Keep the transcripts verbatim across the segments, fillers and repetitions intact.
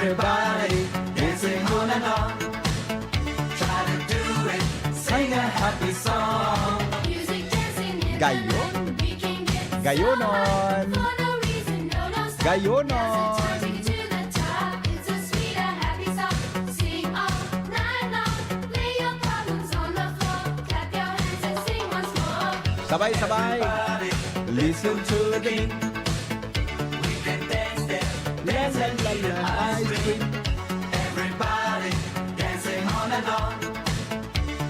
Everybody dancing on and on. Try to do it. Sing a happy song. Music dancing in the Gayon. Night. We can get Gayonon. Some for no reason, no, no stop. Gayonon. Now's the time to get to the top. It's a sweet, a happy song. Sing all night long. Lay your problems on the floor. Clap your hands and sing once more. Sabay, sabay. Everybody, listen to the beat. We can dance there, dancing in the ice cream. Everybody dancing on and on.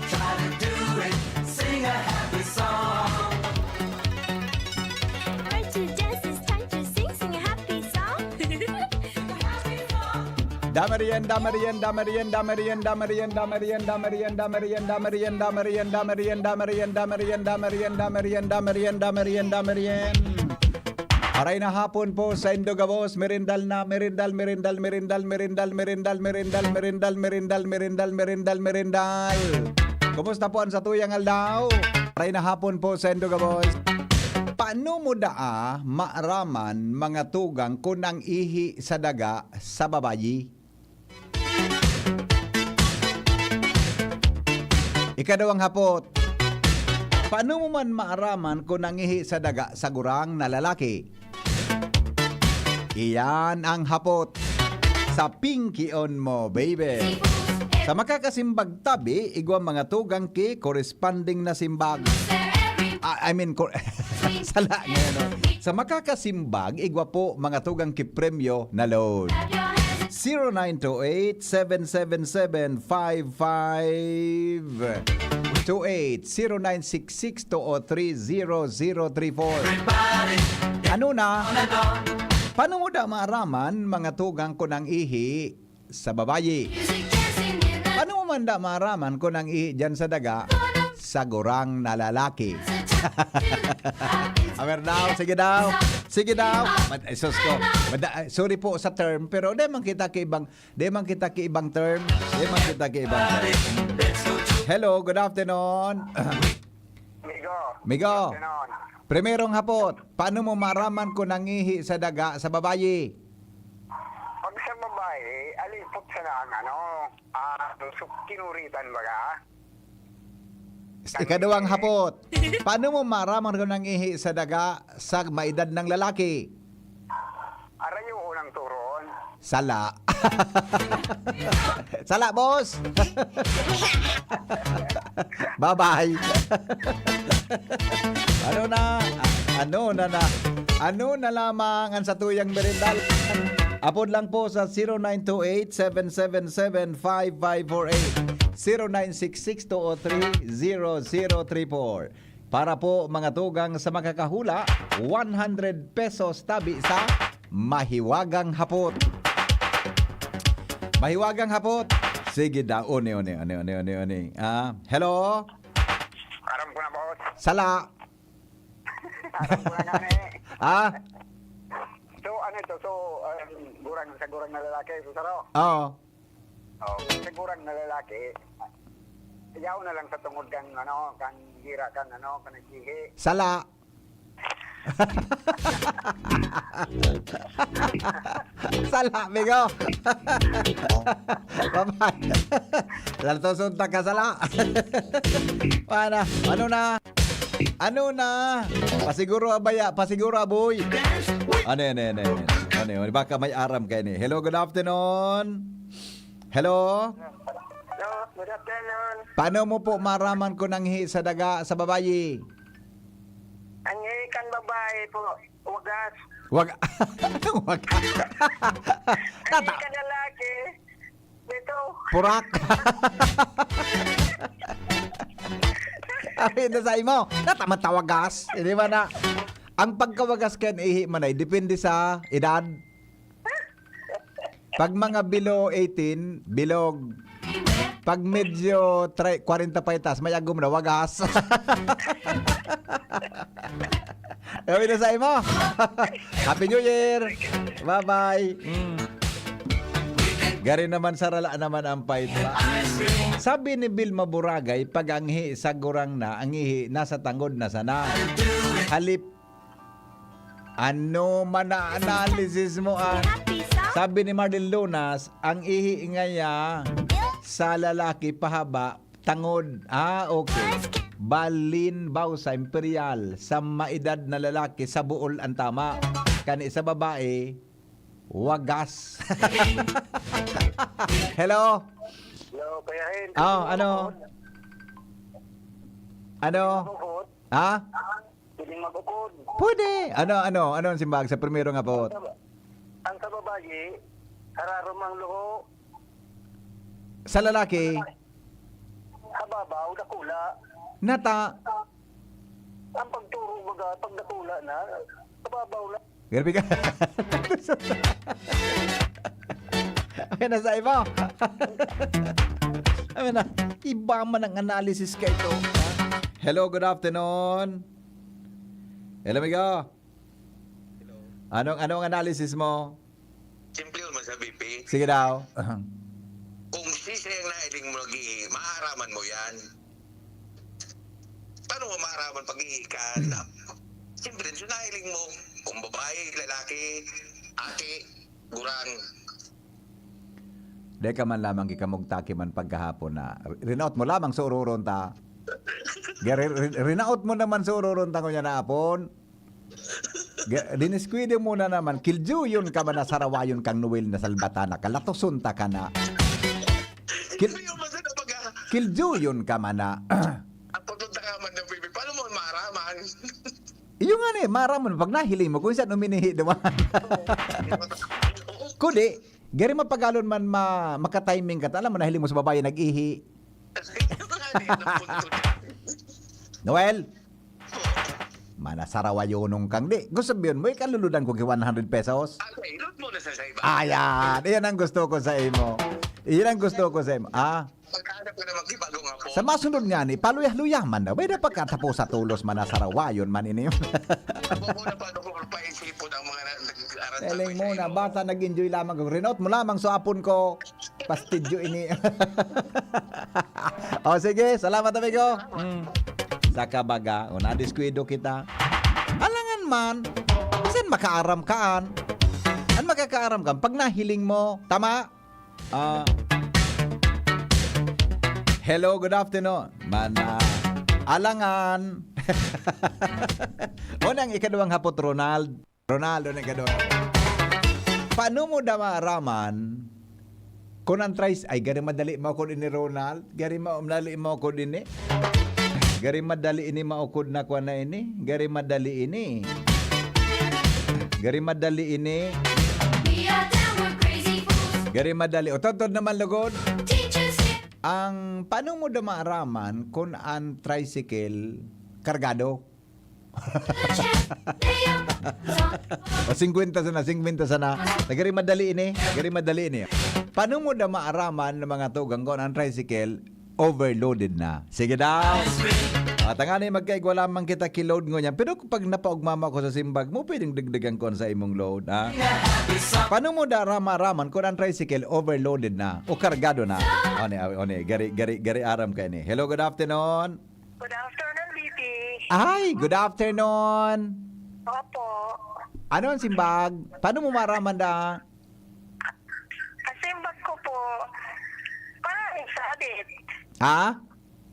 Try to do it, sing a happy song. Time to dance, it's time to sing, sing a happy song. Dama riyan, dama riyan, dama riyan, dama riyan, dama riyan, dama riyan, dama riyan, dama riyan, dama riyan, dama riyan, dama riyan, dama riyan, dama riyan, dama riyan, dama riyan, dama riyan, dama riyan, dama riyan. Aray na hapon po sa indo gabos, merindal na, merindal, merindal, merindal, merindal, merindal, merindal, merindal, merindal, merindal, merindal, merindal. Kumusta po ang satuyang aldaw? Aray na hapon po sa indo gabos. Paano mo daa maaraman, mga tugang, kun ang ihi sa daga sa babayi? Ikadawang hapot, paano mo man maaraman kun ang ihi sa daga sa gurang na lalaki? Iyan ang hapot sa Pinkion Mo, baby. Sa makakasimbag tabi, igwa mga tugang ki corresponding na simbag. Ah, I mean, cor- sala ngayon, no? Sa makakasimbag, igwa po mga tugang ki premyo na load. Zero nine two eight, seven seven seven, five five two eight, zero nine six six two oh three zero zero three four. Ano na? Paano mo da maaraman, mga tugang, kun ang ihi sa babayi? Paano mo man da maaraman kun ang ihi diyan sa daga sa gurang na lalaki? Awer daw, sige daw, sige daw. Mad-, ay, sus ko. Mad-, ay, sorry po sa term, pero di man kita kaibang, di man kita kaibang term. Di man kita kaibang term. Hello, good afternoon. Migo. Migo. Good afternoon. Primerong hapot, paano mo maaraman kun ang ihi sa daga sa babayi? Pag sa babae, alipot sana ang ano, ah, su-, kinuritan baga. Ikadawang hapot, paano mo maaraman kun ang ihi sa daga sa maedad ng lalaki? Arayo ko nang turon. Sala. Sala, boss. Bye-bye. Ano na? Ano na na? Ano na lamang ang satuyang merindal? Apod lang po sa zero nine two eight, seven seven seven, five five four eight, zero nine six six two oh three, zero zero three four. Para po, mga tugang, sa makakahula, one hundred pesos tabi sa Mahiwagang Hapot. Mahiwagang Hapot. Sige daw. Oni, oni, oni, oni, oni, oni. Ah, hello? Aram ko na, boss. Sala. Aram ko na, gani. Ah? So, ano ito? So, um, gurang, sa gurang na lalaki, so, saro? Oo. Oh, sa gurang na lalaki, yaw na lang sa tungod kan, ano, kan gira kan, ano, kan naghihi. Sala. Sala, amigo. Bye-bye. Lalatoson ta ka, sala. Ano, ano na? Ano na? Pasiguro abaya, pasiguro aboy. Ano yan, ano yan, ano yan? Ano yan? Baka may aram kayo ni. Hello, good afternoon. Hello? Hello, good afternoon. Paano mo po maraman kung ang ihi sa daga sa babayi? Ang ihi kan babae po, wagas. Wag-, wagas. Ang Tata- ihi kan lalaki, dito. Purak. Ari na sa imo, nata matawagas. Hindi ba na? Ang pagkawagas kan ihi man ay depende sa edad. Pag mga below eighteen, bilog. Pag medyo tri-, kwarenta pa itas, may agom na, wagas. Gawin na sa imo. Happy New Year! Bye-bye! Mm. Gari naman, sarala naman ang fight pa. Sabi ni Vilma Boragay, pag ang ihi sa gurang na, ang ihi nasa tangod na sana. Halip Ano man na analysis mo, ah? Happy song? Sabi ni Marlene Lunas, ang ihi ngaya sa lalaki pahaba, tangod. Ah, okay. Balin, Bausa, Imperial, sa maedad na lalaki, sa buol ang tama. Kani sa babae, wagas. Hello? Hello, Kuya Hen. Oh, ano? Ano? Bukod. Ha? Pwedeng mag-ukod. Pwede. Ano, ano? Ano ang simbag sa primero nga pot? Ang sa babayi, hararom ang luho. Sa lalaki? Hababaw, dakula. Nata? Ang pagturo, baga, pag dakula na, hababaw na. Grabe ka. Ay, nasa iba. Ay, na. Iba man ang analysis ka ito. Hello, good afternoon. Hello, amigo. Anong, anong analysis mo? Simple man sa B P. Sige daw. Kung sisay ang nailing mo lagi, maaraman mo yan. Paano mo maaraman pag-iikan? Simple, so nailing mo. Kung babae, lalaki, aki, gurang. Di ka man lamang kikamugtaki man pagkahapon na rinaot mo lamang sa ururon ta. Gari- ri- Rinaot mo naman sa ururon ta kunya na apon. Ga- Diniskwide mo na naman. Kiljuyon ka man na sarawayon kang Noel na salbata na kalatoson ta ka na. Kil- Hindi yung masa na baga. Kiljuyon ka man na. Ang pagpunta ka man ng baby, paano mo maaraman? Iyo nga ni, maram mo pag nahiling mo kung saan uminihi, di ba? Kundi, gari mapagalon man ma, makatiming ka, alam mo, nahiling mo sa babae nag-ihi. Noel, mana sarawayonong kang di. Gusto sabihin mo, ikaluludan ko ki one hundred pesos? Okay, load mo na sa iba. Ayan, iyan ang gusto ko sa imo. Iyan ang gusto ko sa imo. Ah? Maghanap ka naman kay bagong apo. Sa masunod nga ni, paluyah-luyah man daw. May dapat katapo sa tulos man na sarawayon man ini. Ako muna pa, ako paisipon ang mga nag-aral sa Eling mo na, bata nag-enjoy lamang. Kung rinaot mo lamang so apon ko, pastidyo ini. O sige, salamat amigo. Mm. Sa kabaga, o nadiskuido kita. Alangan man, saan makaaram kaan? An makakaaram kan pag nahiling mo, tama? Ah. Hello, good afternoon. Mana alangan. O nang ikaduhang hapot, Ronald. Ronald, o nang ikaduhang. Paano mo da maaraman kung ang tries, ay, gari madali mo ako din ni Ronald. Gari ma-, madali mo ako din eh. Gari madali ini maukod na kwa na ini. Gari madali ini. Gari madali ini. Gari madali. O, totod naman, lugod. Ang, paano mo da maaraman kung ang tricycle kargado? O, singkwenta sana, singkwenta sana. Gari madali ini. Gari madali ini. Paano mo da maaraman ng mga tugang kung ang tricycle overloaded na? Sige daw. At ang anay magkaigwa lamang kita ki load ngunyan. Pero pag napaugma mo ako sa simbag mo, pwedeng dagdagan ko sa imong load, ha? Paano mo da rama-raman kung ang tricycle overloaded na o kargado na? One, one, gari, gari, gari aram ka ini. Hello, good afternoon. Good afternoon, B P. Ay, good afternoon. Opo. Ano ang simbag? Paano mo maraman da? Ang simbag ko po, maraming sabit. Ha?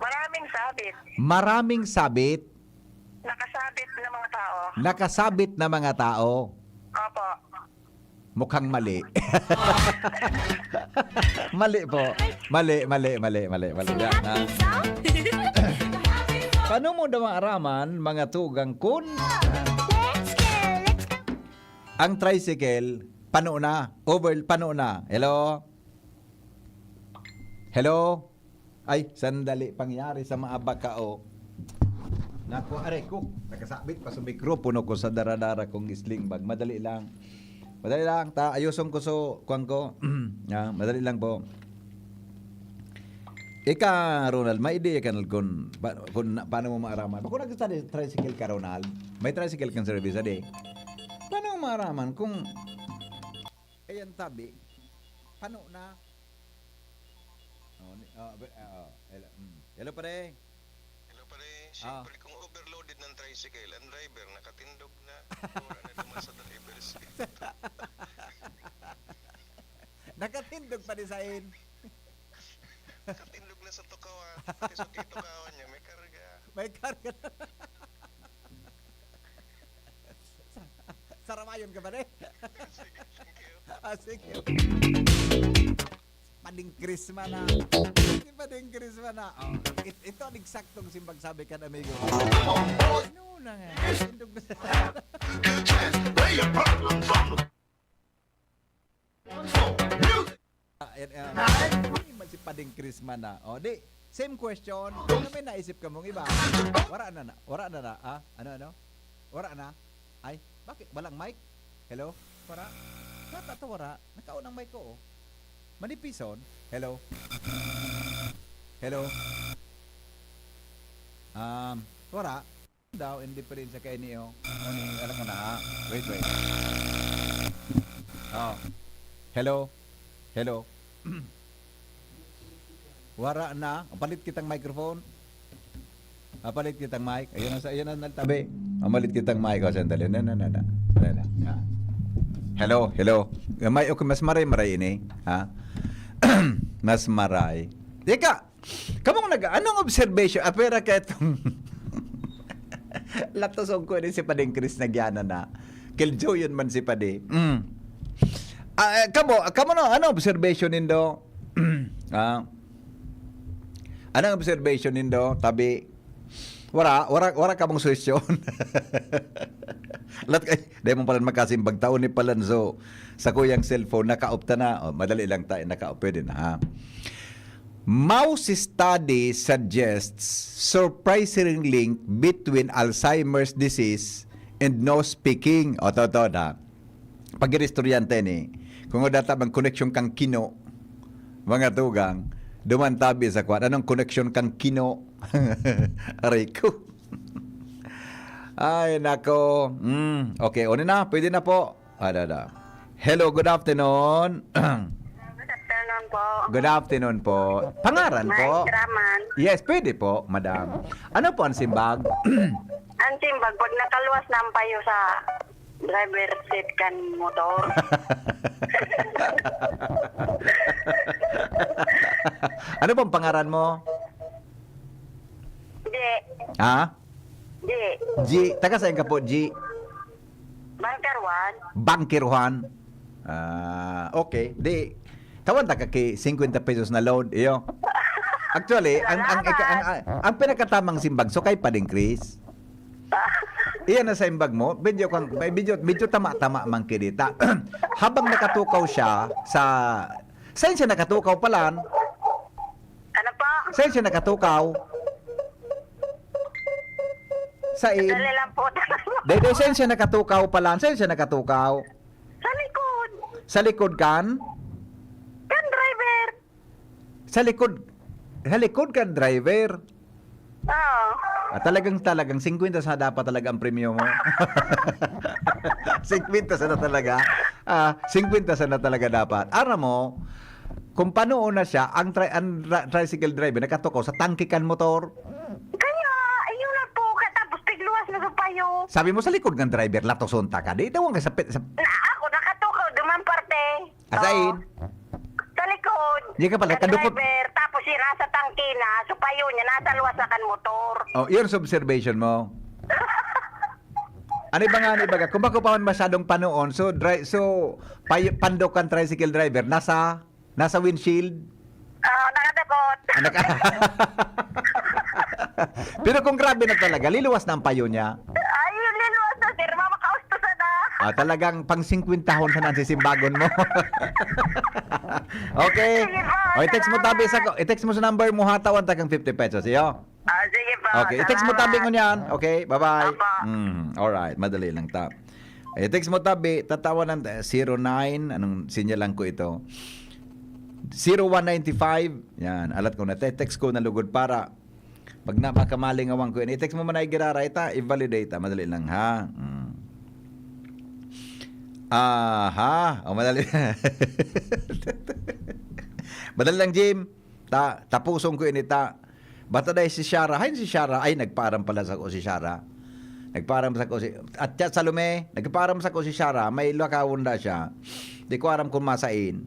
Maraming sabit. Maraming sabit. Nakasabit na mga tao. Nakasabit na mga tao. Opo. Mukhang mali. Mali po. Mali, mali, mali, mali, mali. Yan, ha? Paano mo daw maaraman, mga tugang, kun ang tricycle, pano na? Over, pano na? Hello? Hello? Ay, sandali, pangyari sa mga bakao. Naku, aray ko, nakasabit pa sa mikropono ko sa daradara kong sling bag. Madali lang. Madali lang, ta, ayuson ko so, kuwan ko. Ah, madali lang po. Ika, Ronald, may ideya ka, Ronald, kung, pa, kung na, paano mo maaraman? Bako nagsa-tricycle ka, Ronald? May tricycle kang service, adi? Paano mo maaraman kung Ayan, tabi. Pano na? Oh, ni- oh, be- ah, oh, hello, mm. Hello, pare. Hello, pare. Ah. Siyempre, kung overloaded ng tricycle, ang driver nakatindog na. Wala na naman sa driver's seat. Tindog pa design. Katindog na sa tukawan. Pati sa tukawan niya, may karga. May karga. Saramayon ka ba, ne? Sige, thank you. Ah, sige. Pading Krisma na. Si Pading Krisma na. Oh, it, ito ang eksaktong simbag sabi kan amigo. Ano na nga? Tindog na sa... Lay your problems on the floor. Music. Ah, yan, ah, hindi man si Pading Krisma na. O, di, same question. Ano may naisip ka mong iba? Wara na na. Wara na na. Ah, ano, ano? Wara na? Ay, bakit? Walang mic? Hello? Wara? Nata to wara. Nakaon ang mic ko, oh. Manipison? Hello? Hello? Um, wara. Daw, indiferensya kay niyo. Ano ni, alam mo na, ha? Wait, wait. Oh. Hello? Hello? Wara na. Palit kitang microphone. Ah, palit kitang mic. Ayun na, sa, ayun na, naltabi. Ah, palit kitang mic. O, sandali. Na, na, na, na. Sandali. Ah. Hello, hello. May, okay, mas maray-maray ini. Ha? Mas maray. Teka, kamong nag-, anong observation? Apera ka itong... Latosog ko ni si Pading Chris na giyana na. Killjoy yun man si Padi. Mm. Ah, eh, kamo, kamo no, ano observation nindo? Ah. Anong observation nindo? Tabi, wara, wara, wara kamong suhestyon. Lat kay, dahil mo pala makasimbag taon ni Palanzo sa kuyang cellphone, nakaop ta na. Oh, madali lang tayo, nakaop, pwede na ha. Mouse study suggests surprising link between Alzheimer's disease and no speaking. O, to, to, na. Pag-iristoryan ta ini, kung data bang koneksyon kang kino, mga tugang, duman tabi sa kwan. Anong koneksyon kang kino? Aray ko. Ay, nako. Mm, okay, o na, pwede na po. Ada, ada. Hello, good afternoon. Good afternoon po. Good afternoon po. Pangaran po? Maestra man. Yes, pwede po, madam. Ano po ang simbag? Ang simbag, pag nakaluwas na ang payo sa driver seat kan motor. Ano pong pangaran mo? Di. Ha? Di. G, taga saan ka po, G? Bunker one. Bunker Juan. Ah, okay. Di, tawan ta ka ki fifty pesos na load, iyo. Actually, ang ang, ang, ang, ang pinakatamang simbag, so kay Pading Chris. Iyan na sa imbag mo, medyo kang, medyo, medyo tama-tama man kinita. Habang nakatukaw siya sa, saan siya nakatukaw palan? Ano po? Saan siya nakatukaw? Sa in? Dali lang po. Dede, saan siya nakatukaw palan? Saan siya nakatukaw? Sa likod. Sa likod kan? Kan driver. Sa likod, sa likod kan driver. Oo. Ah, talagang, talagang fifty sana dapat talaga ang premyo mo. Fifty sana talaga. Ah, fifty sana talaga dapat. Aram mo, kung panoon na siya, ang, tri- ang ra- tricycle driver nakatukaw sa tangke kan motor. Kaya, ayun na po. Katapos pigluwas na sa payo. Sabi mo sa likod ng driver, latoson ta ka. Di, tawang ka sa, pit- sa Na ako, nakatukaw, duman parte. Asain? Sa likod. Di ka pala, Sa kadukot. Driver, tapos siya nasa tangke na, so payo niya, nasa luwas na kan motor. Oh, yun sa observation mo. Ano ba nga, ano ba? Kung bako pa man masyadong panoon, so, dri- so pay- pandok kan tricycle driver, nasa, nasa windshield. Ah, nakadakot. Anak Pero kung grabe na talaga, liluwas na ang payo niya. Ay, yung liluwas na, sir. Mamakausto sa na. Ah, talagang pang fifty hon sa nang sisimbagon mo. Okay. Sige po, O, i-text mo tabi sa salamat. i-text mo sa number mo, hatawan ta kang fifty pesos, iyo. Ah, sige po. Okay, i-text mo Salamat. tabi ngunyan. Okay, bye-bye. Opo. Mm, all right, madali lang ta. I-text mo tabi, tatawanan ta, zero nine, anong sinyalan ko ito? Zero one ninety-five. Yan, alat ko na. Te-text ko na lugod para pag na makamalingawan ko yun. I-text mo man ay girara, ita, i-validate, ah, madali lang, ha? Mm. Aha, o madali. Madali lang, Jim. Ta, tapuson ko ini ta. Bata dahil si Shara. Hayon si Shara. Ay, nagpaaram pala sa ko si Shara. Nagpaaram sa ko si... At siya, Salome, nagpaaram sa ko si Shara. May lakawon da siya. Di ko aram kung masain.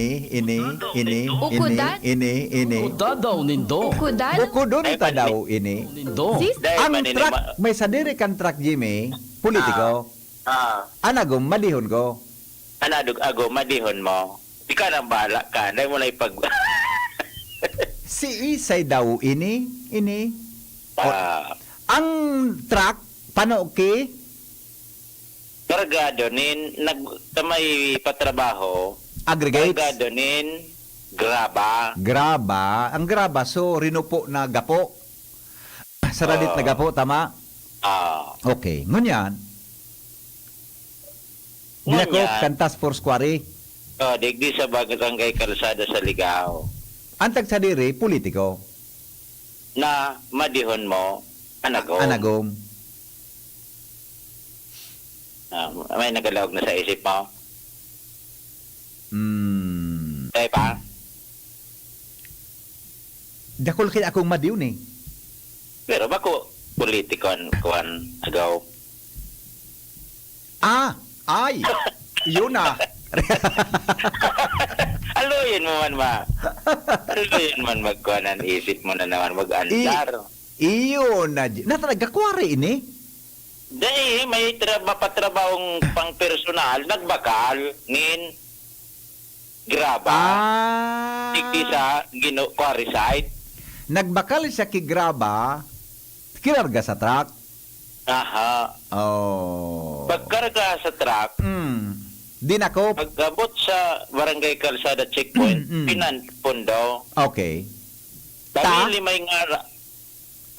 ini, ini, ini, Ukudan? Ini, ini, ini. Ukudan daw nindo. Ukudan? Ukodon ta daw ini. Nindo. Sis? Dai Ang man ini truck, ma- may sadiri kan truck, Jimmy, politiko. Ah. Ah. Anagom, madihon ko. Anadog ago, madihon mo. Ikaw nang bahala ka. Dai mo na ipag- Si Isay daw ini, ini. O, Ah. Ang truck, pano ki? Kargado nin nag-, sa may patrabaho, Aggregates? Kargado nin graba. Graba. Ang graba, so, rinupo na gapo. Saradit na Oo. gapo, tama? Ah. Okay. Ngunyan, Ngunyan, dinakop kan Task Force Quarry. Oh, digdi sa Barangay Kalsada sa Ligao. Ang tagsadiri, politiko. Na madihon mo, anagom. Anagom. Ah, may nagalaog na sa isip mo? Hmm. Kaya pa? Dakul kaya akong madiw ni. Pero bako, politiko an kuwan, agaw. Ah, ay! Yun na. Aluyin mo man, ma. Aluyin man magkuwan an isip mo na naman, mag-andar. I-, iyon na, j-, nata nagkakwari ini? Dai, may tra-, mapatrabahong pang personal, nagbakal, nin, graba. Ah. Digdi sa gino-, quarry site. Nagbakal siya ki graba, kinarga sa truck. Aha. Oh. Pagkarga sa truck, Mm. Dinakop. Pag-abot sa Barangay Kalsada checkpoint, Mm, mm. Pinanpon daw. Okay. Ta? Dahil may ngara-,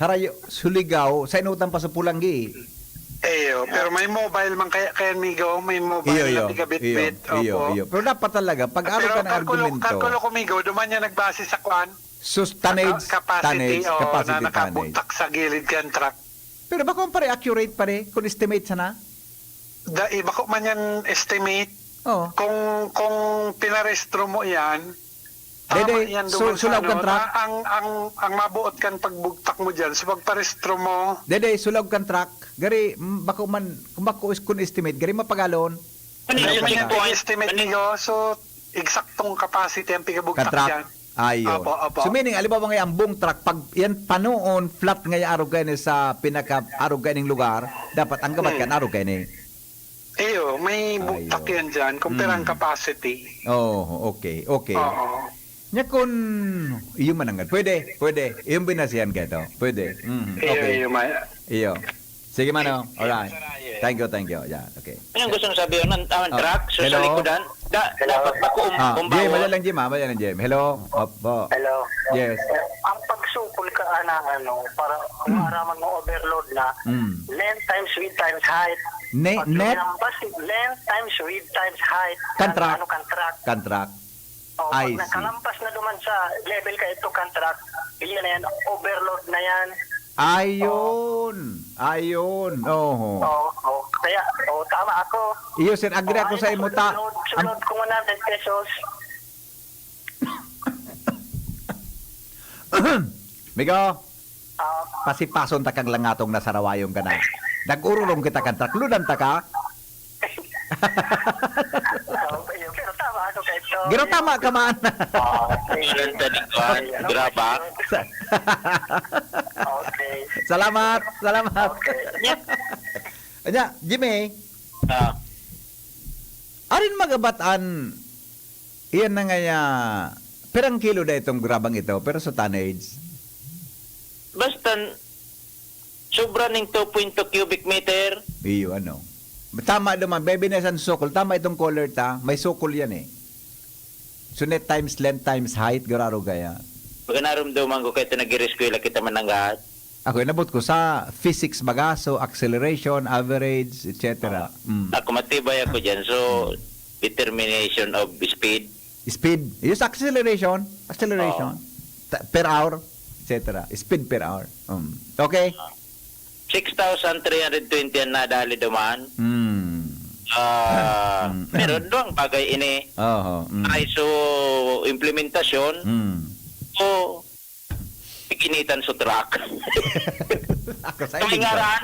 Harayo, Surigao, sa inutan pa sa Polangui. Iyo, pero may mobile man kaya, kaya Migo, may mobile Iyo, na iyo, tigabitbit. iyo, iyo, Opo. iyo. Pero dapat talaga, pag araw Pero ka ng kalkulo, argumento, kalkulo ko, Migo, duman niya nagbase sa kwan. sus, tonnage, Ka- capacity, tonnage, o, capacity, na tonnage. Nakabutak sa gilid kan truck. Pero bako man pare accurate pare, kung estimate sana? Da, iba ko man yan estimate. Oh. Kung kung pinarestro mo yan, tama Dede, yan su- duman sa sulaw kan ano, truck? na ang, ang, ang mabuot kan pagbugtak mo dyan, so pagparestro mo, Dede, sulaw kan truck. Gari, mm, bako man, kung bako is kun estimate, gari mapagalon. Ano Dahil yung may checkpoint? estimate Ano- niyo, so eksaktong capacity ang Kan pigabugtak truck. yan. Ayo. Opo, opo. So meaning, alibawa nga ang buong truck, pag yan panoon, flat nga yung arog kayo sa pinaka arog kayo ng lugar, dapat ang gabat Hmm. kan arog kayo ni. Iyo, may Ayo. bugtak yan dyan kung Hmm. pirang capacity. Oh, okay, okay. Oo. Nya kun iyo man ang pwede, pwede. Iyong binasihan ka ito. Pwede. Mhm, Iyo, okay. iyo, may, Iyo. Sige mano. Alright. Thank you, thank you. Yan, okay. Anong gusto mong sabihin? Ang, ang Ah, truck, so, sa hello? likodan? Da, dapat bakuong Ah, bombawa. Jim, madali lang, Jim, ah, madali lang, Jim. Hello? Opo. Hello. Yes. Ang pagsukol ka ana ano, para kung araman mo overload na, Mm. length times width times height. Ne-, Pag net? Lumampas, length times width times height. Kan truck. Ano kan truck? Kan truck. O, I pag see. Nakalampas na duman sa level ka ito kan truck, iyan na yan, overload na yan. Ayun. Ayun. Oho. Oo, oo. Kaya, oh, tama ako. Iyo, sir, agree ako Ay, sa imo ta. Sunod, sunod kung one hundred pesos. Migo, Ah, pasipason ta kag langatong na sarawayon ka na. Nag-ururong kita kan truck. Ludan ta ka? okay, pero tama ako kay ito. Pero tama ka man. Ah, sige. Ilan ka ni Juan? Graba? Okay. Salamat, salamat. Okay. Anya, Jimmy, Ah, arin magabat an iyan na nga ya, pirang kilo da itong grabang ito, pero sa tonnage? Basta sobra ning two point two cubic meter. Iyo, ano. Tama naman, baby na isang sukol. Tama itong color ta. May sukol yan eh. So net times length times height, gararo gaya. Pag narumduman ko kahit nag-iriskwela kita mananggahat. Ako, inabot ko sa physics baga, so acceleration, average, et cetera. Mm. Ako matibay ako dyan. So, determination of speed. Speed. Yung sa acceleration, acceleration. Ta- per hour, et cetera. Speed per hour. Um. Okay? six thousand three hundred twenty ang nadali duman. Mm. Ah, Mm. pero duwang bagay ini. Oho. Mm. Ay, so, implementasyon. Mm. So, ikinitan sa truck. Ako sa May iling ko. ngaran?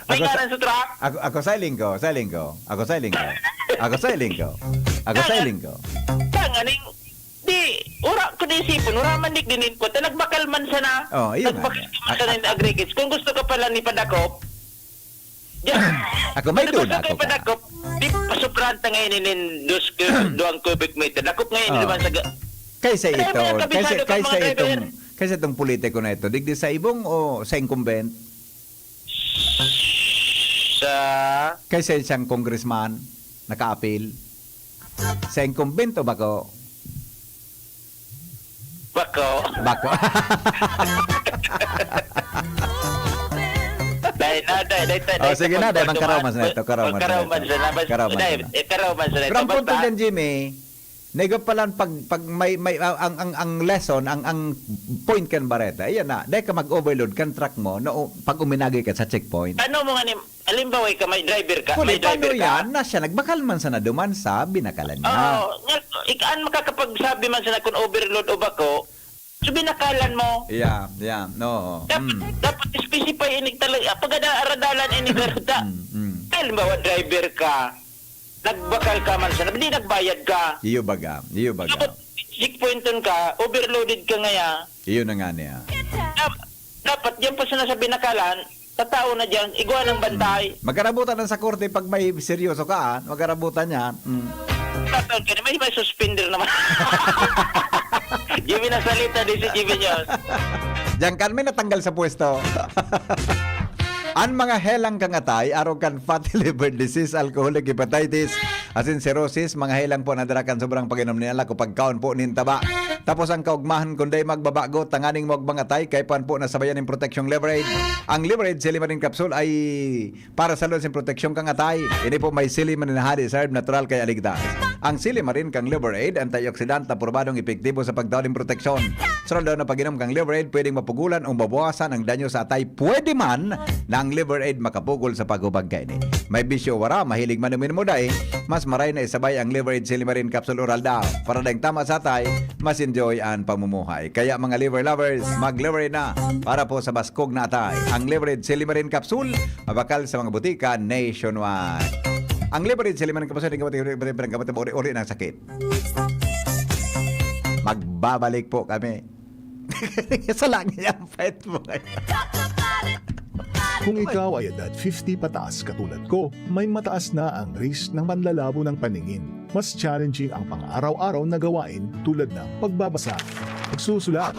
May Ako sa- ngaran sa truck? Ako, ako sa iling ko, sa iling ko. Ako sa iling ko. Ako sa iling ko. Ako sa iling ko. Tanganing, di, ura ko di isipon, ura man di din input. Nagbakal man sana. Oh, yun Nagbakal nga. man sana yung aggregates. Kung gusto ka pala ni padakop, diyan. Ako, may Kung duda gusto ka ako ka. padakop, di pasupranta ngayon inin dos cu- duwang cubic meter. Dakop ngayon Oh. naman sa ga- Kaysa Kaya ito, mga kabisado kaysa, ka, kaysa mga itong, driver. kaysa itong politiko na ito, digdi sa ibong o sa incumbent? Sa Kaysa isang congressman, nakaapil? Sa incumbent o bako? Bako. Bako. Dahil na, dahil, dahil, Oh, sige na, dahil man karaw man sa neto, karaw man sa Karaw neto. man sa neto. Karaw man sa Dahil, neto. Eh, karaw man sa neto. Pero ang punto Basta, dyan, Jimmy, naigo pa lang pag, pag may, may, ang, ang, ang lesson, ang, ang point kan bareta, ayan na, dahil ka mag-overload kan truck mo, no, pag uminagi ka sa checkpoint. Ano mo nga ni, halimbawa ka, may driver ka, Kung may paano driver ka. Yan, na siya, nagbakal man sana duman sa binakalan niya. Oo, nga, ik-, an makakapagsabi man sana kung overload o bako, so binakalan mo. Yeah, yeah, no. Dapat, Mm. dapat specify ini talaga. Pag ada-, aradalan ini, garda. Mm, mm. Halimbawa, driver ka, nagbakal ka man sana, hindi nagbayad ka. Iyo baga, iyo baga. Dapat checkpointon ka, overloaded ka ngaya. Iyo na nga niya. Dap-, dapat diyan pa sana sa binakalan, sa tao na diyan, igwa ng bantay. Magkarabutan na sa korte pag may seryoso ka, ah. Magkarabutan yan. Mm. Dapat ka may, may suspender naman. Jimmy na salita, di si Jimmy News. Diyan kan may natanggal sa pwesto. An mga helang kangatay, arog kan fatty liver disease, alcoholic hepatitis, asin cirrhosis, mga helang po na dara kan sobrang pag-inom ni alak o pagkaon po nin taba. Tapos ang kaugmahan, kun dai magbabago, tanganing maugmang atay, kaipuhan po na sabayan nin proteksyong Liver Aid. Ang Liver Aid Silimarin Capsule ay para sa lunsing proteksyon kan atay. Ini po may silimarin na hali, serve natural kaya ligtas. Ang silimarin kan Liver Aid, antioxidant na probadong epektibo sa pagtao nin proteksyon. Sa daw na pag-inom kan Liver Aid, pwedeng mapugulan o mabawasan ang danyo sa atay. Pwede man na ang Liver Aid makapugol sa paghubag kaini. May bisyo o wara, mahilig man uminom o dai, mas maray na isabay ang Liver Aid Silimarin Capsule Oral Daw. Para daing tama sa atay, mas enjoy ang pamumuhay. Kaya mga liver lovers, mag-Liver Aid na para po sa baskog na atay. Ang Liver Aid Silimarin Capsule, mabakal sa mga butika nationwide. Ang Liver Aid Silimarin Capsule, hindi ka mati-, mati-, mati-, mati-, uri-uri ng sakit. Magbabalik po kami. Sa lang yan, pet mo. Kung ikaw ay edad fifty pataas katulad ko, may mataas na ang risk ng panlalabo ng paningin. Mas challenging ang pang-araw-araw na gawain tulad ng pagbabasa, pagsusulat,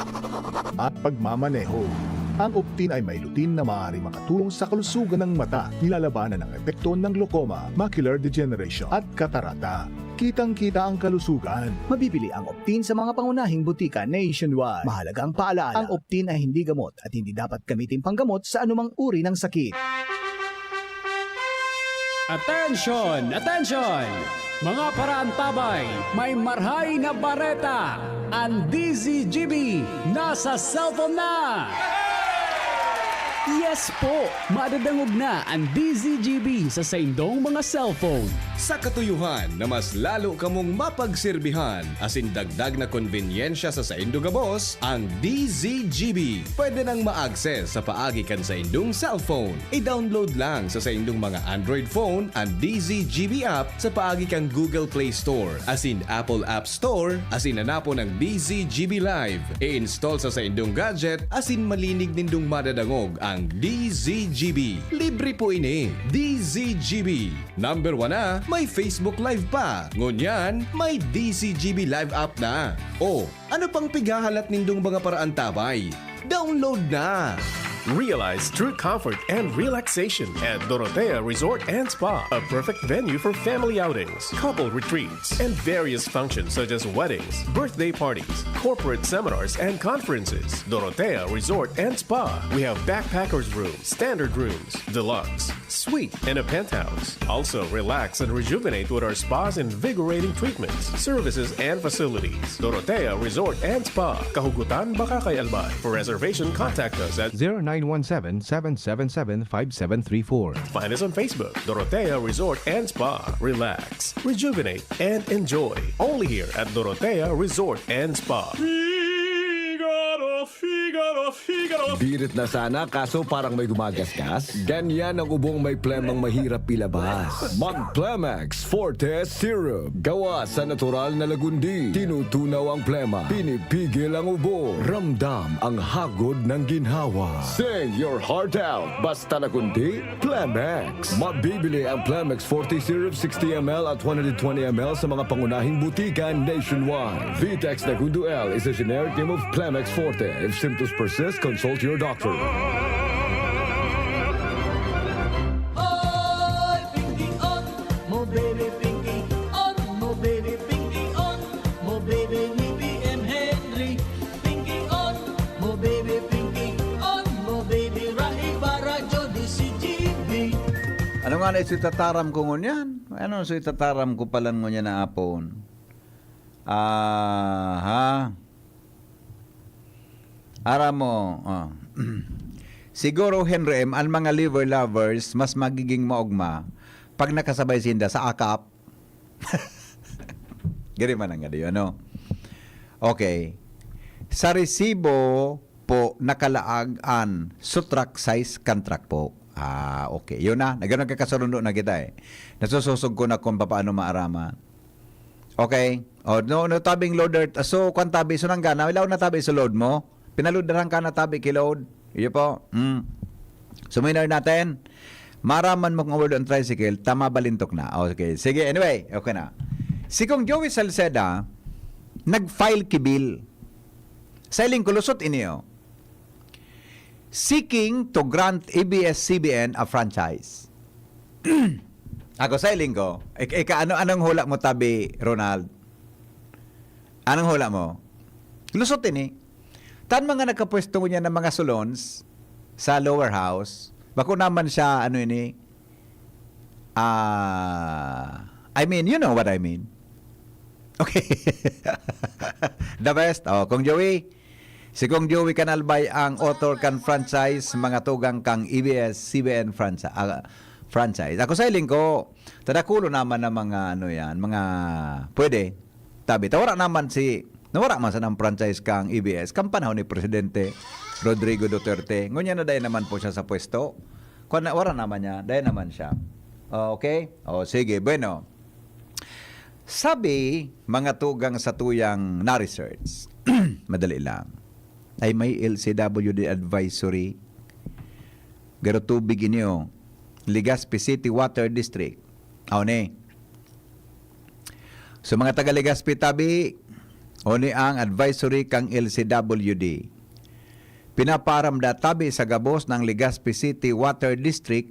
at pagmamaneho. Ang Optin ay may lutein na maaaring makatulong sa kalusugan ng mata, nilalabanan ang epekto ng glaucoma, macular degeneration, at katarata. Kitang-kita ang kalusugan. Mabibili ang Optin sa mga pangunahing butika nationwide. Mahalagang paalala, ang Optin ay hindi gamot at hindi dapat gamitin panggamot sa anumang uri ng sakit. Attention! Attention! Mga paraantabay, may marhay na bareta! Ang D Z G B nasa cellphone na! Yes po! Madadangog na ang D Z G B sa saindong mga cellphone. Sa katuyuhan na mas lalo kamong mapagserbihan asin dagdag na konbenyensya sa saindo gabos, ang D Z G B pwede nang ma-access sa paagi kan saindong cellphone. I-download lang sa saindong mga Android phone an D Z G B app sa paagi kan Google Play Store asin Apple App Store asin hanapon ang D Z G B Live. I-install sa saindong gadget asin malinig nindong madadangog ang D Z G B. Libre po ini. D Z G B. Number one na, may Facebook Live pa. Ngunyan, may D Z G B Live app na. O, ano pang pighahalat nindong mga paraantabay? Download na! Realize true comfort and relaxation at Dorotea Resort and Spa, a perfect venue for family outings, couple retreats, and various functions such as weddings, birthday parties, corporate seminars, and conferences. Dorotea Resort and Spa. We have backpackers room, standard rooms, deluxe, suite, and a penthouse. Also, relax and rejuvenate with our spa's invigorating treatments, services, and facilities. Dorotea Resort and Spa, Kahugutan, Bacacay, Albay. For reservation, contact us at zero nine one seven, seven seven seven, five seven three four. Find us on Facebook, Dorotea Resort and Spa. Relax, rejuvenate, and enjoy. Only here at Dorotea Resort and Spa. Figaro, Figaro, Figaro. Birit na sana, kaso parang may gumagasgas. Ganyan ang ubong may plemang mahirap ilabas. Mag Plemex Forte Syrup. Gawa sa natural na lagundi. Tinutunaw ang plema. Pinipigil ang ubo. Ramdam ang hagod ng ginhawa. Sing your heart out. Basta lagundi, Plemex. Mabibili ang Plemex Forte Syrup sixty M L at one hundred twenty M L sa mga pangunahing butika nationwide. Vitex Nagundo L is a generic name of Plemex Forte. If symptoms persist, consult your doctor. Oy, Pinky On, mo baby Pinky On, mo baby Pinky On, mo baby ni B M Henry. Pinky On, mo baby Pinky On, mo baby Rahi Barajo di si G B. Ano nga na itataram ko ngunyan? Ano so itataram ko palan ngunyan na apon? Aha. Aram mo, ah. Siguro, Henry M, ang mga liver lovers, mas magiging maogma pag nakasabay sinda sa akap. Gari man ang gadi, ano? Okay. Sa resibo po nakalaag an sutrak size kan truck po. Ah, okay. Yun na. Nagano nagkakasurundo na kita eh. Nasusosog ko na kung paano maaraman. Okay. O, no, no, tabing loader. So, kwan tabi, so nanggana, ilaw na tabi sa load mo. Pinaloaderan ka na tabi ki load. Iyo po. Mm. Suminay natin. Maraman mo kung award ang tricycle, tama balintok na. Okay, sige. Anyway, okay na. Si Kong Joey Salceda, nag-file ki bill. Sa iling ko, lusot ini, oh. Seeking to grant A B S C B N a franchise. Ako, sa iling ko, ik- ika, ano, anong hula mo, tabi, Ronald? Anong hula mo? Lusot ini. Tan mga nakapwesto niya ng mga salons sa lower house, bako naman siya, ano ini, ah, I mean, you know what I mean. Okay. The best. Oh, Kong Joey. Si Kong Joey Canalbay ang author kan franchise, mga tugang kang A B S C B N franchise. Ah, franchise. Ako sa hiling ko, tadakulo naman na mga, ano yan, mga pwede. Tabi, ta wala naman si, nawara man sana ang franchise kang A B S, kan panahon ni Presidente Rodrigo Duterte. Ngunyan na dai naman po siya sa pwesto. Kung na, wala naman niya, dai naman siya. Okay? O, sige, bueno. Sabi, mga tugang sa tuyang na-research, madali lang, ay may L C W D advisory. Garo tubig inyo, Legazpi City Water District. Aw ni. So, mga taga Legazpi tabi, oni ang advisory kang L C W D. Pinaparamda tabi sa gabos ng Legazpi City Water District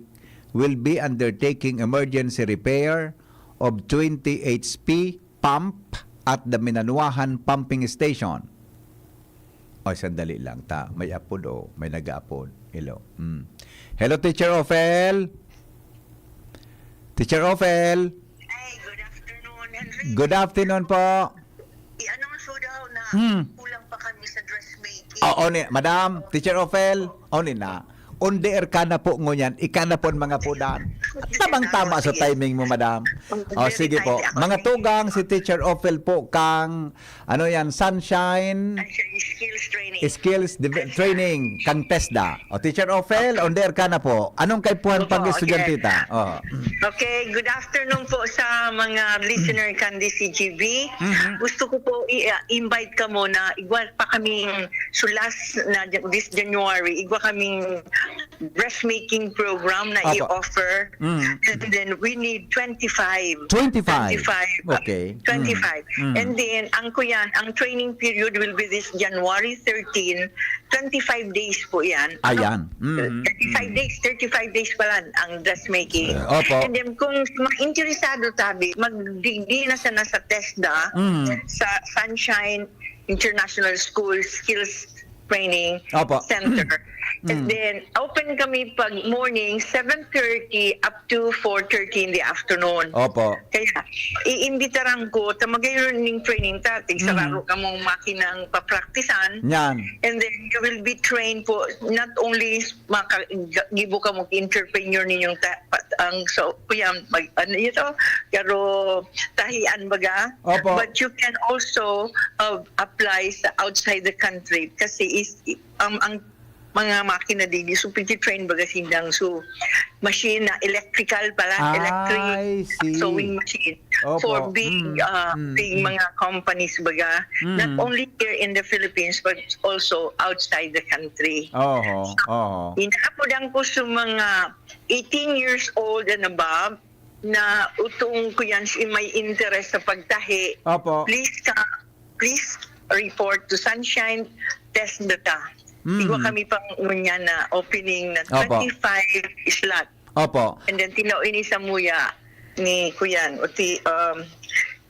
will be undertaking emergency repair of twenty H P pump at the Minanuahan Pumping Station. O, sandali lang ta. May apod o may nag-aapod. Hello. Mm. Hello, Teacher Ophel. Teacher Ophel. Ay, good afternoon, Henry. Good afternoon po. I-announce mo daw na Hmm. kulang pa kami sa dressmaking. Oo ni, Madam. Teacher Ophel, o ni na. On the air ka na po ngunyan, ika na po ang mga pudan. Tamang-tama sa timing mo, Madam. O, sige po. Mga tugang, si Teacher Ophel po kang, ano yan, Sunshine Skills Training. Skills Dev-, Training, kang TESDA. O, Teacher Ophel, on the air ka na po. Anong kaipuhan Opo, pang estudyante okay. ta? O. Okay, good afternoon po sa mga listener kan D C G B. Mhm. Gusto ko po i-, uh, invite kamo na igwa pa kaming, so last na Jan-, this January, igwa kaming dressmaking program na Apo. i-offer. Mm. And then we need twenty-five. Twenty-five. Twenty-five. Okay. Mm. Twenty-five. Mm. And then, ang kuyan, ang training period will be this January thirteen, twenty-five days po yan. Ano? Ayan. Mm, Thirty-five mm. days, thirty-five days pala ang dressmaking. Eh, opo. And then, kung mga interesado tabi, magdigdi na sana sa TESDA, Mm. sa Sunshine International School Skills Training Opo. Center. And Mm. then, open kami pag morning, seven thirty up to four thirty in the afternoon. Opo. Kaya, iimbitaran ko, ta magayon ning training ta, tig Mm. sararo kamong makinang papraktisan. Yan. And then, you will be trained po, not only maka-, gibo kamo entrepreneur ninyong ta-, pa-, ang, so, kuya, mag-, ano ito? Pero, tahian baga. Opo. But you can also, uh, apply sa outside the country kasi is, ang, ang mga makina din, so, pwede train baga sindang. So, machine na electrical pala, I electric see. sewing machine Opo. for big, Mm, uh, mm, big mm. mga companies baga. Not Mm. only here in the Philippines, but also outside the country. Oho, oho. Inaapodan ko sa mga eighteen years old and above na utong ko yan si may interes sa pagtahi. Opo. Please ka, please report to Sunshine Test Data. Mm. Igwa kami pang unya na opening na Opo. twenty-five slot. Opo. And then, tinao ini sa muya ni Kuyan, o ti-, um,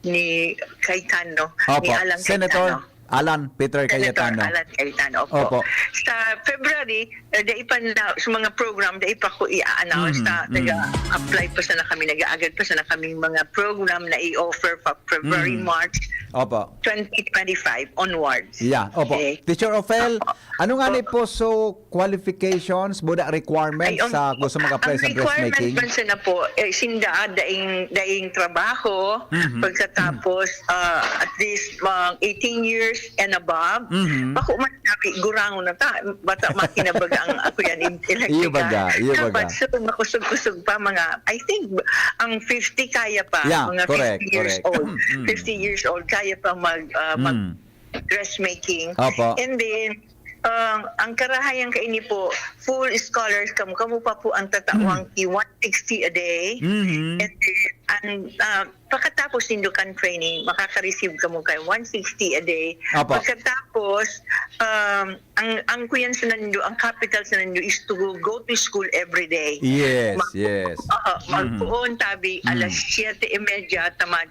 ni Cayetano, Opo. ni Alan Senator Cayetano. Alan Peter Senator Cayetano. Alan Cayetano, opo. Opo. Sa February, eh, dai pa na, sa mga program, dai pa ko i-announce Mm, na mm. nag-a-apply pa sana kami, nag-aagad pa sana kaming mga program na i-offer pa February, Mm. March Opo. twenty twenty-five onwards. Yeah, opo. Okay. Teacher Ophel, Opo. ano nga ni Opo. po so qualifications, buda requirements Ay, ang, sa gusto mag-apply ang sa requirement dressmaking? man sana po, eh, sinda, daing, daing trabaho, Mhm. pagkatapos, ah, at least, mga eighteen years and above, Mhm. bako man sabi, gurangon na ta, bata makina baga ang ako yan, in-, Iyo electrical. baga, iyo Dapat baga. so, makusog-kusog pa, mga, I think, ang fifty kaya pa, Yeah, mga correct, fifty years correct. old. Mm, mm. Fifty years old, kaya pa mag, ah, mag Mm. dressmaking. Opo. And then, um, ang karahayan kaini po, full scholars kamo, kamo pa po ang tatawang Mm. ki one sixty a day. Mhm. And then, ang, ah, pagkatapos nindo kan training, makaka-receive kamo kay one sixty a day. Opo. Pagkatapos, um, ang, ang kuyan sa nando, ang capital sa nando is to go, go to school every day. Yes, Mag- yes. Oo, Mhm. magpuon, tabi, Mm. alas siyete y media, tamad.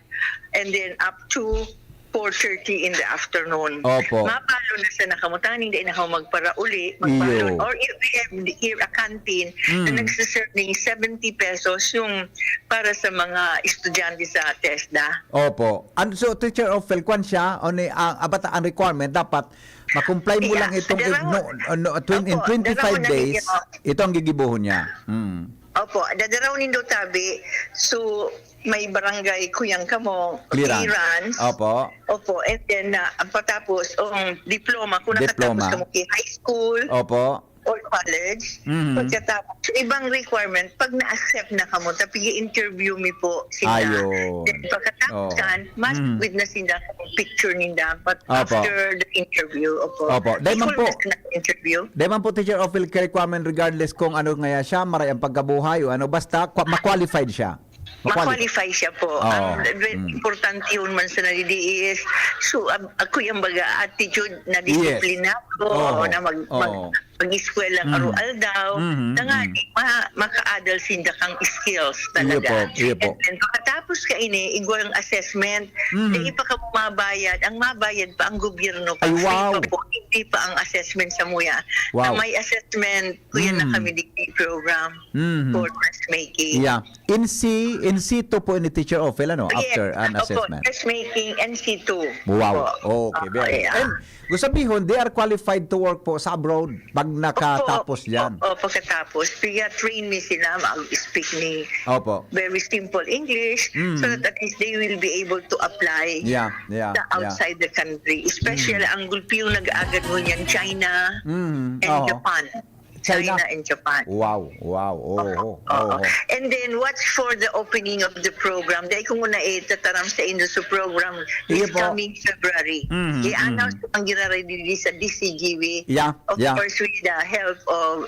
And then up to four thirty in the afternoon. Opo. Mapalo na sa nakamutan, hindi na ako magparauli, magpalo. Iyo. Or if we have here a canteen na Mm. nagsiserve ng seventy pesos yung para sa mga estudyante sa TESDA. Opo. And so, Teacher Ophel, kwan siya, o ni, ang, abata, ang requirement, dapat ma-comply mo Yeah. lang itong Around- no, no, twen- in Opo, twenty-five daraw na days, ninyo. Ito ang gigibuhon niya. Mm. Opo, dadaraw nindo tabi. So, may barangay kuyang kamo, Clearance. clearance. Opo. Opo, and then uh, ang patapos, ang diploma, kung nakatapos Diploma. Kamo kay high school Opo. Or college, Mhm. Pagkatapos, so, ibang requirement, pag na-accept na kamo, tapos i-interview mi po sila. Ayun. Then, pagkatapos Oo. kan, mas Mhm. witness nila ang picture ninda. But Opo. after the interview, opo. Opo. Dahil man po, interview. Dahil man po, Teacher Ophel, kay requirement regardless kung ano nga siya, maray ang pagkabuhay o ano, basta kwa- ma-qualified siya. Ma-qualify. Ma-qualify siya po. Oo. Ang very Mm. importante yun man sa nalidi is, so, ab- ako yung baga attitude na Yes. disiplinado, Oo. Na mag, mag, Oo. mag-eskwela Mm. araw-aldaw, Mhm, na nga, mhm. di, ma, makaadal sinda kang skills Iyo talaga. po, iyo po. And then, pagkatapos ka ini, igwang assessment, Mhm. Di pa ka mabayad, ang mabayad pa ang gobyerno pa, Ay, free wow. pa po, hindi pa ang assessment sa muya. Wow. Ang may assessment, kuya na Mm. kami degree program Mhm. for dressmaking. Yeah. In si, in situ po ini, Teacher Ophel, ano? Yes. After an Opo, assessment. Dressmaking, N C two. Wow. Opo. Okay, very Okay, good. ah. And, kung sabihon, they are qualified to work po sa abroad pag nakatapos Opo, yan. Opo, pagkatapos. Kaya train mi sila, mag-speak ni Opo. very simple English Mm. so that at least they will be able to apply Yeah, yeah, sa yeah. Outside the country. Especially Mm. ang gulpi yung nag-aagad ngunyan, China Mm, and oo. Japan. China? China and Japan. Wow, wow, oo, Oo. oo. And then watch for the opening of the program. Dahil kung una eh, tataram sa Indo sa program Iyo this po. coming February. Mhm, I-announce mhm. Ang giraradi sa D C G V. Yeah, Of yeah. course, with the help of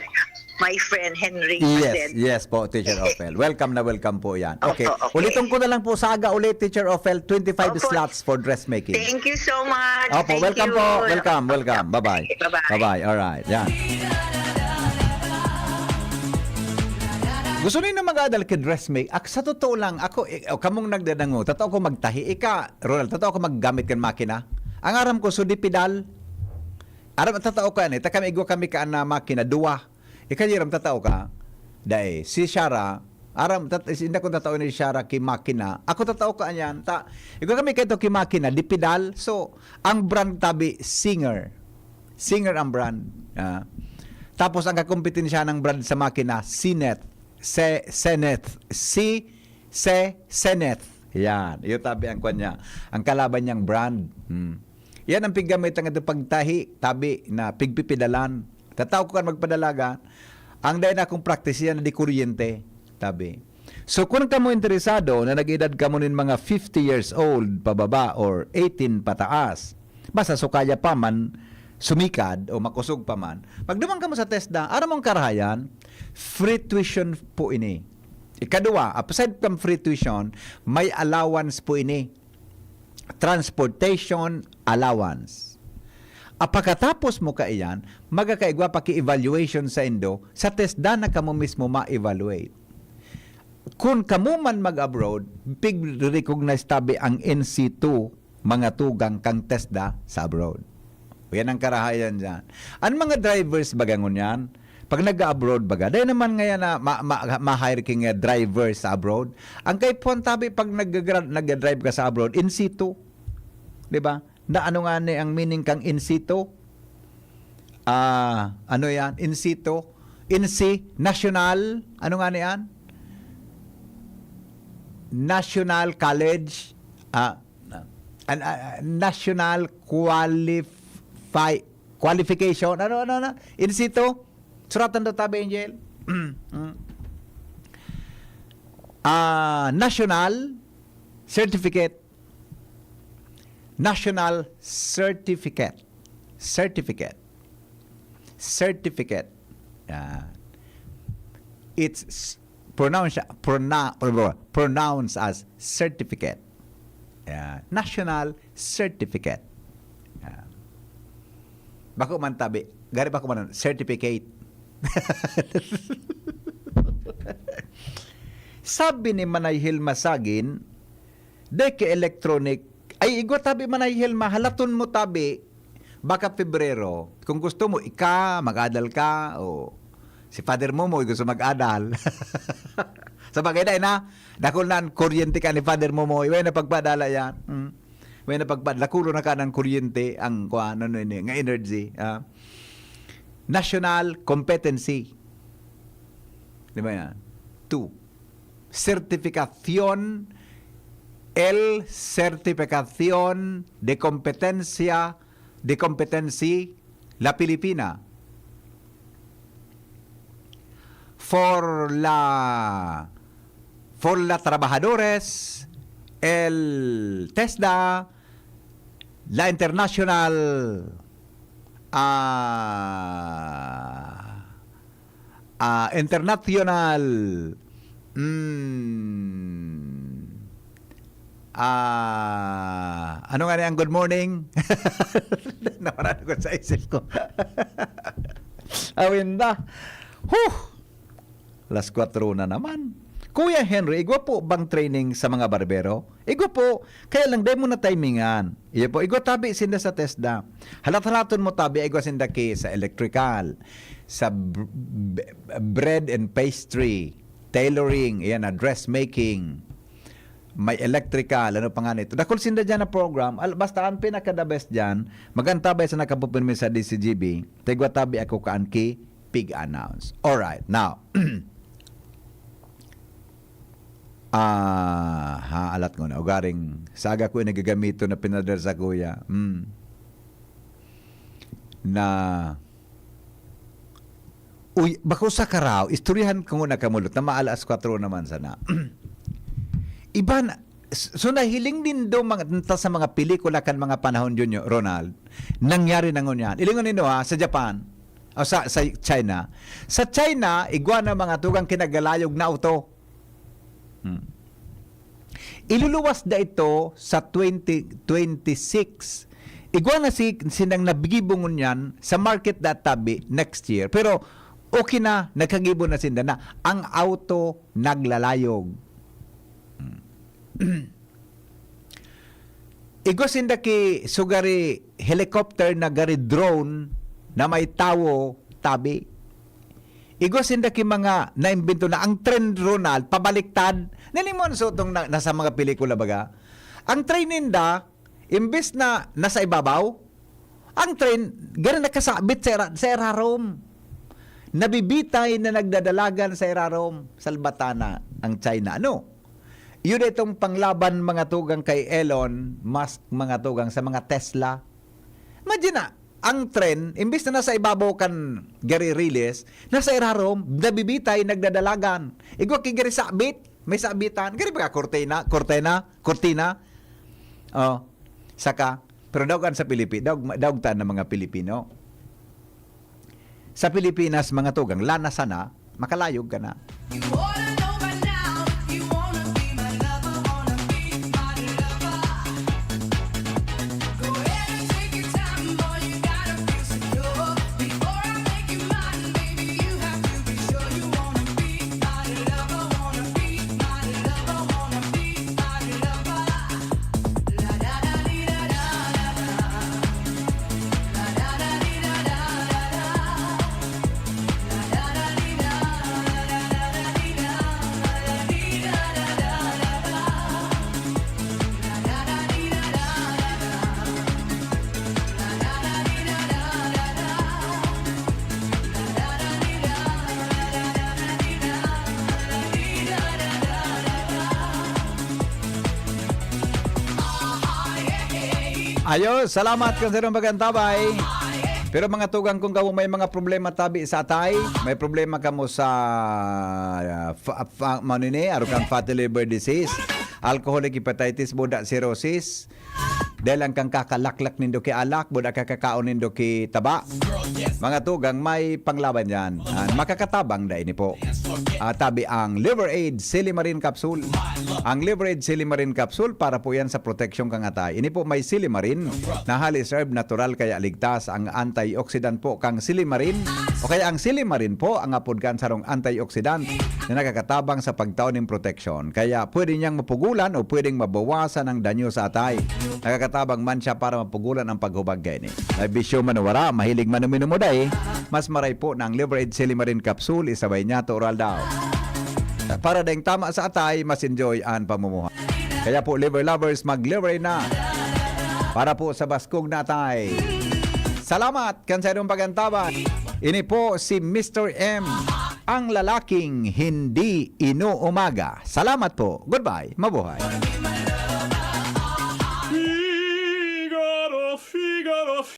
my friend Henry Yes, Paden. Yes po, Teacher Ophel. Welcome na welcome po yan. Okay. Opo, okay. Ulitin ko na lang po sa aga ulit, Teacher Ophel, twenty-five Opo. slots for dressmaking. Thank you so much. Opo, Thank welcome you. po. Welcome, welcome. Bye-bye. Bye-bye. Bye-bye. Alright. Yan. Gusto niyo na mag-adal kay dressmake? Ak, sa totoo lang, ako, eh, oh, kamong nagdadango, tatao ko magtahi. Ika, Ronald, tatao ko maggamit kan makina. Ang aram ko, sudi pedal. Aram, tatao ka, ano, ta kami, igwa kami ka na makina, duwa. Ika, Jerome, tatao ka. Dai, si Shara, aram, tat, is-, hindi ko tatao ni Shara ki makina. Ako tatao ka niyan. Ta, igwa kami kaito ki makina, di pedal. So, ang brand tabi, Singer. Singer ang brand. Ah. Tapos, ang kakompetensya ng brand sa makina, Sinet. Se, Senet. Si, Se, Senet. Yan. Iyo tabi ang kwan niya. Ang kalaban niyang brand. Hmm. Yan ang piggamit ang ito pagtahi, tabi na pigpipidalan. Tatao ko kan magpadalaga, ang dai na akong practice yan na di kuryente, tabi. So, kung kamo interesado na nag-edad kamo nin mga fifty years old pababa or eighteen pataas, basta sukaya pa man, sumikad o makusog pa man, magduman kamo sa TESDA, aram mong karahayan, free tuition po ini. Ikaduwa, aside from free tuition, may allowance po ini. Transportation allowance. At pagkatapos mo kaiyan, magkakaigwa pa ki evaluation sa indo, sa TESDA na kamo mismo ma-evaluate. Kun kamo man mag-abroad, pig-recognize tabi ang N C two, mga tugang kang TESDA sa abroad. Yan ang karahayan dyan. Ang mga drivers baga ngunyan, pag nag-abroad baga, dahil naman ngayon na ma- ma- ma-hire king, eh, driver sa abroad, ang kay puwan tabi pag nag-, nag-drive ka sa abroad, in situ. Di ba? Na ano nga ni ang meaning kang in situ? Ah, ano yan? In situ? In si, national, ano nga ni yan? National College, ah, an, ah, National Qualify, Qualification, ano, ano, ano? In situ? Suratan daw tabi, Angel. Mm. Ah, National Certificate. National Certificate. Certificate. Certificate. Yan. It's s- pronounce, prona, pronounced as certificate. Yan. National Certificate. Yan. Bako man tabi, gari bako man certificate. Sabi ni Manay Hilma Sagin, de ke electronic Ay, igwa tabi man ay, Helma, halaton mo tabi, baka Pebrero. Kung gusto mo, ika, mag-adal ka, o si Father Momoy gusto mag-adal. Sa bagay na, ina, dakul na ang kuryente ka ni Father Momoy. Way na pagpadala yan. Hmm. Way na pagpadala. Kulo na ka ng kuryente, ang kuha, ano, ano, ano, nga energy. Ah. National competency. Di ba yan? Two. Certificación, el certificación de competencia, de competency, la Pilipina. For la, for la trabajadores, el TESDA, la international, ah, ah, international, mm, ah, ano nga ni ang good morning? Nawala na ko sa isip ko. Awinda. Huh! Alas kwatro na naman. Kuya Henry, igwa po bang training sa mga barbero? Igwa po, kaya lang dai mo na timingan. Iyo po, igwa tabi sinda sa TESDA. Halat-halaton mo tabi, igwa sinda ki sa electrical, sa br- b- bread and pastry, tailoring, iyan na, dressmaking, may electrical, ano pa nga nito. Dakul sinda dyan na program. Al- basta ang pinaka-the best dyan, magantabay sa nakapupirmi sa D C G B, tigwa tabi ako kaan ki pig-announce. Alright, now, ah, ha, alat ko na. Ugaring, saga ko yung nagagamiton na pinadala sa kuya. Mm. Na, uy, bako sa karaw, istoryahan ko muna kamulot na maalas kwatro naman sana. Iba na, s- so nahiling din do mga, ta sa mga pelikula kan mga panahon yun, yun, Ronald, nangyari na ngunyan. Ilingon nindo ha, sa Japan, o sa, sa China. Sa China, igwa na mga tugang kinagalayog na auto. Hmm. Iluluwas da ito sa twenty twenty-six. Igwa na si, sinang nabigibo ngunyan sa market da tabi next year. Pero okay na, nagkagibo na sinda na ang auto naglalayog. Hmm. Igwa sinda ki sugari helicopter na gari drone na may tawo tabi. Igwa sinda ki mga naimbento na ang tren, Ronald, pabaliktad. Nalimon so itong na, nasa mga pelikula baga. Ang train ninda, imbes na nasa ibabaw, ang train, gari nakasabit sa, ira- sa irarom. Nabibitay na nagdadalagan sa irarom. Salbatana ang China. Ano? Yun itong panglaban mga tugang kay Elon Musk, mga tugang sa mga Tesla. Imagine na, ang tren, imbis na nasa ibabaw kan gari riles, nasa irarom, nabibitay, nagdadalagan. Igwa ki gari sabit, may sabitan. Gari ba ka kortina, kortina, kortina? Oh, saka, pero daog an sa Pilipi-, daog, daog ta na mga Pilipino. Sa Pilipinas, mga tugang, lana sana, makalayog ka na. You ought to know by now, if you wanna be my lover, wanna be my lover. Go ahead and take your time, boy, you gotta feel secure. Before I make you mine, baby, you have to be sure you wanna be my lover, wanna be my lover, wanna be my lover. La da da di da da da da. Ayo, salamat kan sa inyong pag-antabay. Pero mga tugang, kung kamo may mga problema tabi sa atay, may problema kamo sa, ah, fa- fa- ano ni, aro kang fatty liver disease, alcoholic hepatitis, buda, cirrhosis, Dahil lang kang kakalaklak nindo ki alak, buda kakakaon nindo ki taba. Mga tugang, may panglaban yan. Ah, makakatabang da ini po. Ah, tabi ang Liver Aid Silimarin Capsule. Ang Liver Aid Silimarin Capsule para po yan sa proteksyon kang atay. Ini po may silimarin na halis herb natural kaya ligtas ang antioxidant po kang silimarin. O kaya ang silimarin po ang apod kan sarong antioxidant na nakakatabang sa pagtao nin proteksyon. Kaya pwede niyang mapugulan o pwedeng mabawasan ang danyo sa atay. Nakakatabang man siya para mapugulan ang paghubag kaini. May bisyo man o wara, mahilig man uminom o dai, mas maray po na ang Liver Aid Silimarin Capsule, isabay niya to oral daw. Para daing tama sa atay, mas enjoy ang pamumuhay. Kaya po, liver lovers, mag-liver na. Para po sa baskog na atay. Salamat kan sa inyong pagantaban. Ini po si Mister M, ang lalaking hindi inuumaga. Salamat po. Goodbye. Mabuhay.